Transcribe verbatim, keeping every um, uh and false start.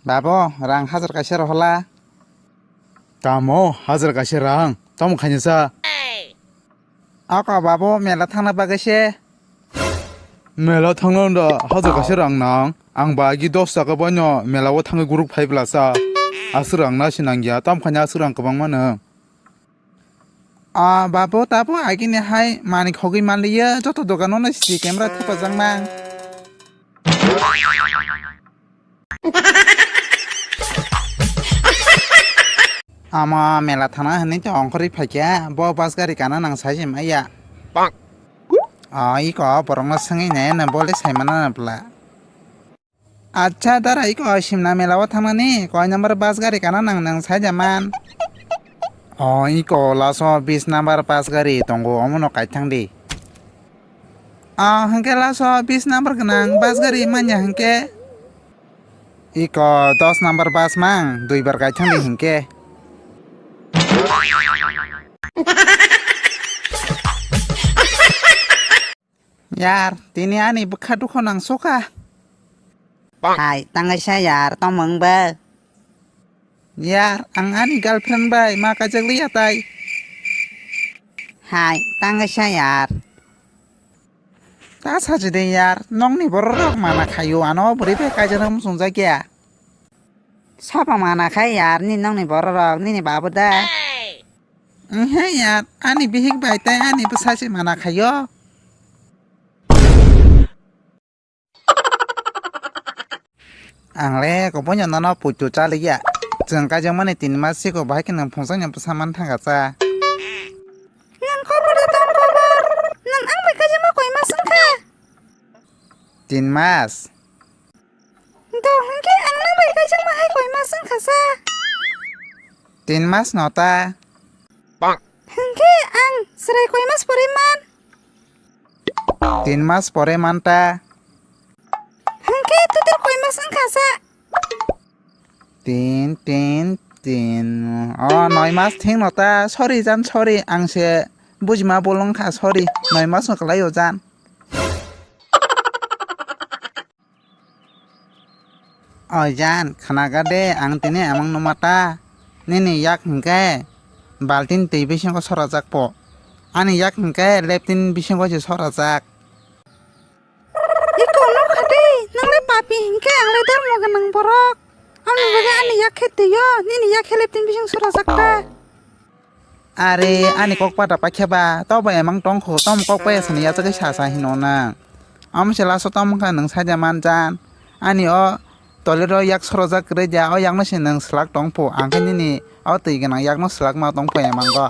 Babo, rang hajar kaisa rohola. Tamo hajar kaisa rang? Tamo khainasa? Ako babo, mela thangna bagwi se. Mela thangna da hajar kaisa rang nang. Ang ba agi dos taka baino mela o thangwi guruk phai bla sa. Aswk rang na se nang ya, tam khaina aswk rang kwbangma nang. A babo, tabo agini hai manik hogwi manliya, joto dogano no C C camera thepajak nang. Ama mela thana hinwi to ongkhorwi phaikha, bo bus gari kana nang sai se maya. O iko borokno swngwi nai, ano bole sai mana na bwla. Acha dara, iko Simna mela o thangnani koi number bus gari kana nang, nang sai jaman? O iko laso bis number bus gari tongo, omono kaithang di. O hwnkhe laso bis number gwnang bus gari manya hwnkhe? Iko dos number bus mang, dui bar kaithang di hwnkhe. Yar, tini ani bwkha dukho nang sukha. Hai, tangaisa yar, tongmung ba? Yar, ang ani girlfriend bai ma kaijak liya tai. Hai, tangaisa yar. Ta sajide yar, nokni borok rok mana khayo, ano bwrwi bai kaijak muchungjak ya. Sabo mana khai yar, ni nokni borok rok, nini babu da. Nhe yar, ani bihik bai tei ani bwsai se mana khaio. Ang le kubuino nono puitu chaliya. Chwng kaijakmani tin mas siko bahai khe nwng phungjakni bwsa man thangkha cha. Nwng kobor da tong kobor. Nwng ang bai kaijakma koi mas wngkha? Tin mas. Do hwnkhe ang nang bai kaijakma hai koi mas wngkha sa? Tin mas no ta. Hwnkhe ang chwrai koi mas pore man? Tin mas pore man ta. Hwnkhe total koi mas wngkha sa? Tin, tin, tin. O, noi mas thing no ta. Sorry jan, sorry. Ang se bujima bolong kha, sorry. Noi mas no kwlai o jan. Oi jan, khnaga de, ang tini emang numa ta. Nini yak hwnkhe baltin twi bisingo sorajak po. Ani yak hwnkhe leptin bisingo se sorajak. Iko nokha de, nang le papi hwnkhe ang le dharma gwnang borok. Amoni bagwi ani yak khe twi o, nini yak khe leptin bising sorajak ta. Are, ani kok pada paikha ba, tobo emang tongkho, tom kok pai asani yachagwi sa sa hino nang. Amo se laso tom wngkha nwng saida man jan. Ani o toilet o yak sorojak kwrwi dia, o yakno se nwng swlak tongpho, ang khe nini o twi gwnang yakno swlak ma tongpho emang go.